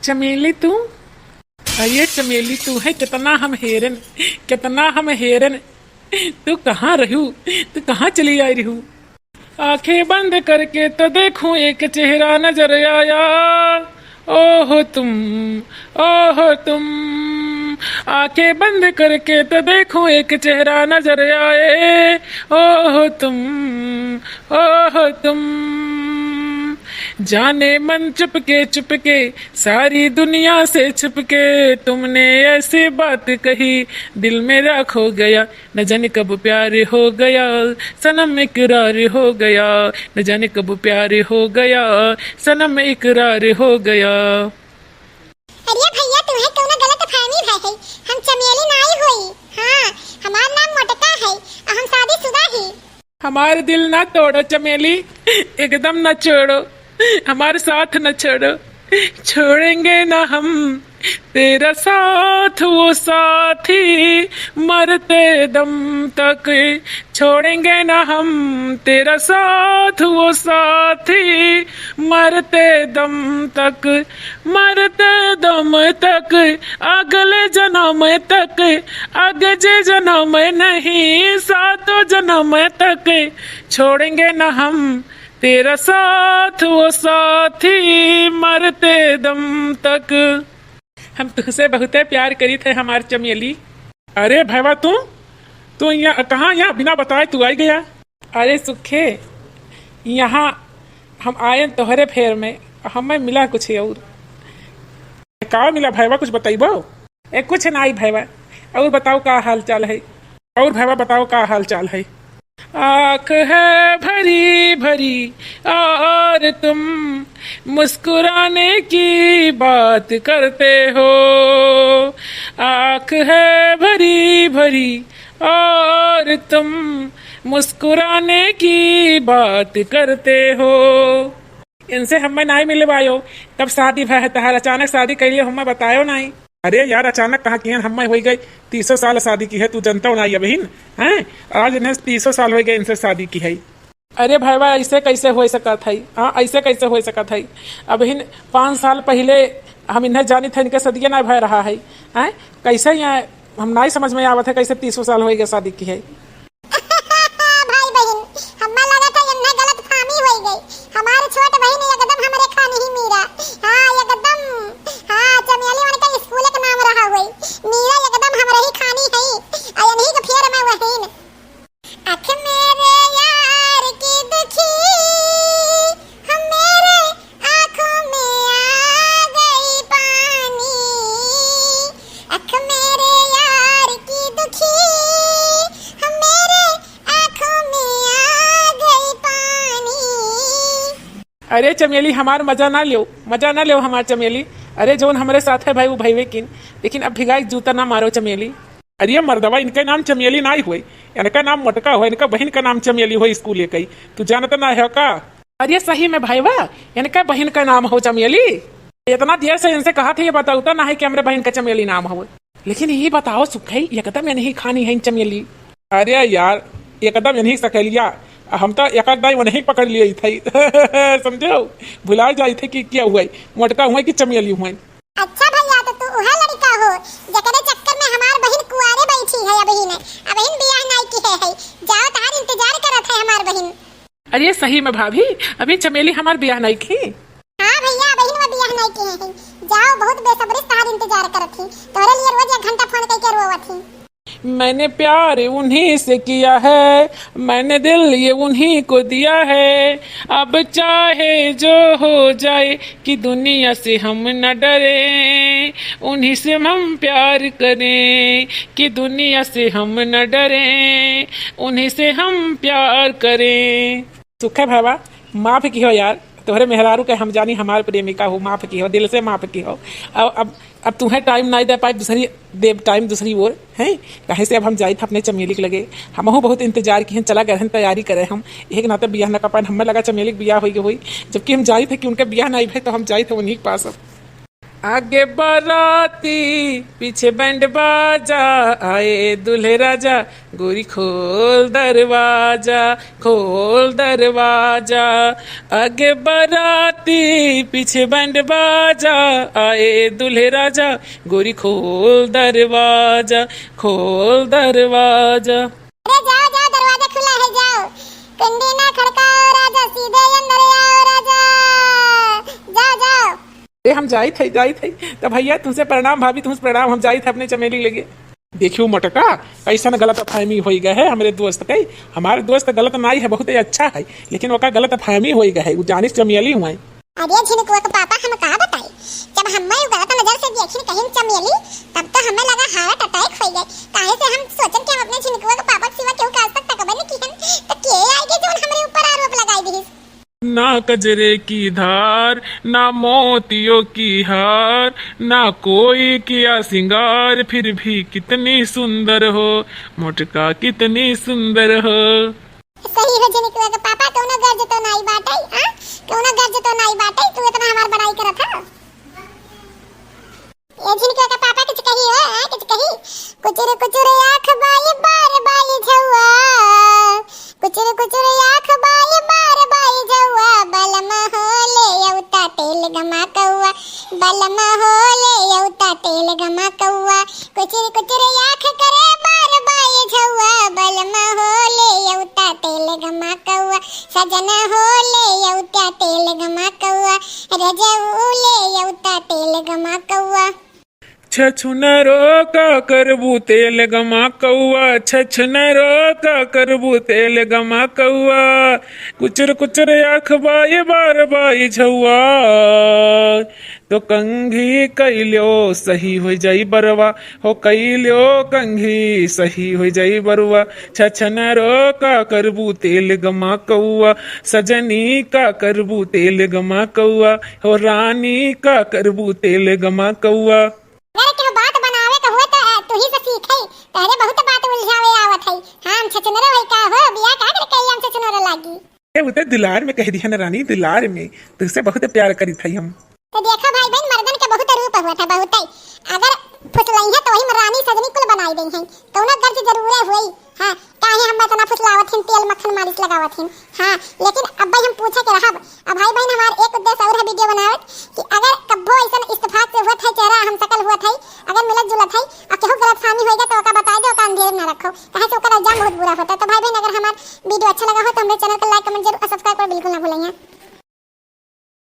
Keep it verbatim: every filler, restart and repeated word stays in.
चमेली तू, अरे चमेली तू है, कितना हम हेरन, कितना हम हेरन, तू कहाँ रहू, तू कहाँ चली आई रहू? आंखें बंद करके तो देखूं एक चेहरा नजर आया, ओ हो तुम, ओ हो तुम। आंखें बंद करके तो देखूं एक चेहरा नजर आए, ओ हो तुम, ओ हो तुम। जाने मन चुपके चुपके सारी दुनिया से छुपके तुमने ऐसी बात कही, दिल मेरा खो गया, न जाने कब प्यार हो गया, सनम इकरार हो गया, न जाने कब प्यार हो गया, सनम इकरार हो गया। अरे भैया, तुम्हें कौनो गलत फहमी भय है, हम चमेली नाई होई। हाँ, हमार नाम मोटका है, और हम शादीशुदा ही। हमार दिल ना तोड़ो चमेली, एकदम ना छोड़ो, हमार साथ ना छोड़ो। छोड़ेंगे ना हम तेरा साथ वो साथी, मरते दम तक। छोड़ेंगे ना हम तेरा साथ वो साथी, मरते दम तक, मरते दम तक, अगले जन्म तक, अगजे जन्म नहीं, सातों जन्म तक। छोड़ेंगे ना हम तेरा साथ वो साथी, मरते दम तक। हम तुहसे बहुते प्यार करीत है हमार चमेली। अरे भैवा, तू, तू यहाँ कहाँ, यहाँ बिना बताए तू आई गया? अरे सुखे, यहाँ हम आयन तोहरे फेर में, हमें मिला कुछ और। का मिला भैवा, कुछ बताइबो? ए, कुछ नाई भैवा, और बताओ का हाल चाल है? और भैवा बताओ का हाल चाल है? आँख है भरी भरी और तुम मुस्कुराने की बात करते हो, आँख है भरी भरी और तुम मुस्कुराने की बात करते हो। इनसे हमें नाई मिलवायो, कब शादी भय है तहार, अचानक शादी कैलियो, हमें बतायो नाई। अरे यार, अचानक कहाँ किहन, हमें होई गई तीसो साल शादी किहे, तू जनतो नाई अबहिन, हैं? आज इन्हें तीसो साल होई गए इनसे शादी किहे। अरे भैवा, ऐसे कैसे होई सकत है? हाँ, ऐसे कैसे होई सकत है? अबहिन पाँच साल पहिले हम इन्हें जानित है, इनके सदिये ना भय रहा है, हैं? कैसे यहाँ हम नाई समझ में आवत है, कैसे तीसो साल होई गए शादी किहे। भाई बहिन, हम्मा लागत है इन्हें गलत फहमी होई गई। हमार छोट बहिन एकदम हमरे खानी ही मीरा। हाँ, एकदम। हाँ, चमेली उनका स्कूल का नाम रहा होई। मीरा एकदम हमरे ही खानी है। आ इन्हीं के फेर में वहीन। आँख मेरे यार की दुखी, हम मेरे आँखों में आ गई पानी। आँख मेरे यार की दुखी, हम मेरे आँखों में आ गई पानी। अरे चमेली, हमार मजा ना लेव, मजा ना लेव हमार चमेली। अरे जौन हमरे साथ है भाई, वो भईवे किन, लेकिन अब भिगाई जूता ना मारो चमेली। अरे मर्दवा, इनके नाम चमेली नाई होई, इनका नाम मोटका होई, इनका बहिन का नाम चमेली होई, स्कूल के। तू जानत ना है का? अरे सही में भाईवा, इनका बहिन का नाम हो चमेली। इतना देर से इनसे कहा थे, ये बतावता ना है कि हमरे बहिन का चमेली नाम हो। लेकिन ये बताओ सुखई, एकदम इन्हीं खानी है चमेली। अरे यार, एकदम इन्हीं सकेलिया, हम तो एक आध दाई वहीं पकड़ लिए थे। समझो, भुला जाए थे कि क्या हुआ, मोटका हुआ कि चमेली हुआ। अच्छा भैया, तो तू उहे लड़का हो, जकरे चक्कर में हमार बहिन कुआरे बैठी है अबहिन, अबहिन बियाह नाई किहे है। जाओ, तहार इंतजार करत है हमार बहिन। अरे सही में भाभी, अभी चमेली हमार बियाह नाई की। हाँ भैया, अबहिन वो बियाह नाई किहे है। जाओ, बहुत बेसब्री से तहार इंतजार करत ही, तोहरे लिए रोज एक घंटा फोन करके रोवत ही। मैंने प्यार उन्हीं से किया है, मैंने दिल ये उन्हीं को दिया है। अब चाहे जो हो जाए कि दुनिया से हम न डरें, उन्हीं से हम प्यार करें कि दुनिया से हम न डरें, उन्हीं से हम प्यार करें। सुखे भावा, माफ किहो यार, तोहरे मेहरारू के हम जानी हमार प्रेमिका हो, माफ किहो, दिल से माफ किहो। अब अब अब तुम्हें टाइम नाई दे पाए, दूसरी देव टाइम दूसरी ओर, हैं? काहे से अब हम जाइत अपने चमेली के लगे, हमहू बहुत इंतजार किहे, चला गए हैं तैयारी करे हम, एक नाते बियाह न कर पाए, हमें लगा चमेली के बियाह होई के होई, जबकि हम जाइत है कि उनके बियाह नाई भए, तो हम जाइत है उन्हीं के पास अब। आगे बाराती, पीछे बैंड बाजा, आए दूल्हे राजा, गोरी खोल दरवाजा, खोल दरवाजा। आगे बाराती, पीछे बैंड बाजा, आए दूल्हे राजा, गोरी खोल दरवाजा, खोल दरवाजा। अरे जाओ, जाओ, दरवाजा खुला है, जाओ। कुंडी ना खड़काओ राजा, सीधे अंदर आओ राजा। जाओ, जाओ। ए, हम जाइत है, जाइत है। तो भैया, तुमसे प्रणाम, भाभी, तुमसे प्रणाम, हम जाइत है अपने चमेली लगे। देखियो मोटका, कैसन गलत फहमी होइ गए है हमरे दोस्त के। हमार दोस्त गलत नाई है, बहुत ही अच्छा है, लेकिन ओका गलत फहमी होइ गए है, उ जानिस चमेली हुआ है। अरे झिनकुआ के पापा, हम का बताई, जब हम्मे उ गलत नजर से देखिन कहिन चमेली, तब तो हम्मे लगा heart attack होइ गए। काहे से हम सोचन कि हम अपने झिनकुआ के पापा के सिवा केहू के आज तक तकबे नहीं किहन, तो के आएगी जौन हमरे ऊपर आरोप लगाई दिहिस। ना कजरे की धार, ना मोतियों की हार, ना कोई किया सिंगार, फिर भी कितनी सुंदर हो, मोटका कितनी सुंदर हो। सही हो झिनकुआ के पापा, कौनो गर्ज तो नाई बाटे, आ? कौनो गर्ज तो नाई बाटे, तू इतना हमार बड़ाई करत ह। ए झिनकुआ के पापा, कुछ कही हो, आ? कुछ कही? कुचुर कुचुर आँख बाई बार बाई झौआ, कुचुर कुचुर आँख बाई बार बाई झौआ, बलमा हो ले अउता तेल गमा कौआ, बलमा हो ले अउता तेल गमा कौआ। कुचुर कुचुर आँख करे बार बाई झौआ, बलमा हो ले अउता तेल गमा कौआ, सजना हो ले अउता तेल गमा कौआ, रजऊ ले अउता तेल गमा कौआ। छछुनरो का करबू तेल गमा कौआ, छछुनरो का करबू तेल गमा कौआ। कुचुर कुचुर आँख बाई बार बाई झौआ, तो कंघी कइल्यो सही होइ जाई बरवा, हो कइल्यो कंघी सही होइ जाई बरवा। छछनरो का करबू तेल गमा कौआ, सजनी का करबू तेल गमा कौआ, हो रानी का करबू तेल गमा कौआ। अगर केहू बात बनावे के हुए तो, अ, तू ही से सीखे, तहरे बहुत बात उलझावे आवत है। हाँ, हम छछनरो है का हो, बियाह का करके हम छछनरो लागी। ए, उ तो दुलार में कह दिया ना रानी, दुलार में। तुझसे बहुत प्यार करी था हम। तो देखो भाई बहन, मर्दन के बहुत रूप हुआ था, बहुत। अगर फुसलई है तो वही में रानी सजनी कुल बनाई देई हैं। कौनो गर्ज जरूरे हुई। हाँ, काहे हम इतना फुसलावत हिन, तेल मक्खन मालिश लगावत हिन। हाँ, लेकिन अब भाई हम पूछे के रहब। अब भाई बहन, हमार एक उद्देश्य और है वीडियो बनावे कि अगर कब्बो ऐसन इत्तेफाक से हुआ था, चेहरा हम शकल हुआ था, अगर मिलत जुलत है और केहू गलतफहमी होइगा तो ओका बताई दे, ओका अंधेरे में ना रखो, काहे से ओकर अंजाम बहुत बुरा होता है। तो भाई बहन, अगर हमार वीडियो अच्छा लगा हो तो हमरे चैनल को like, comment जरूर और subscribe कर बिल्कुल ना भूलें।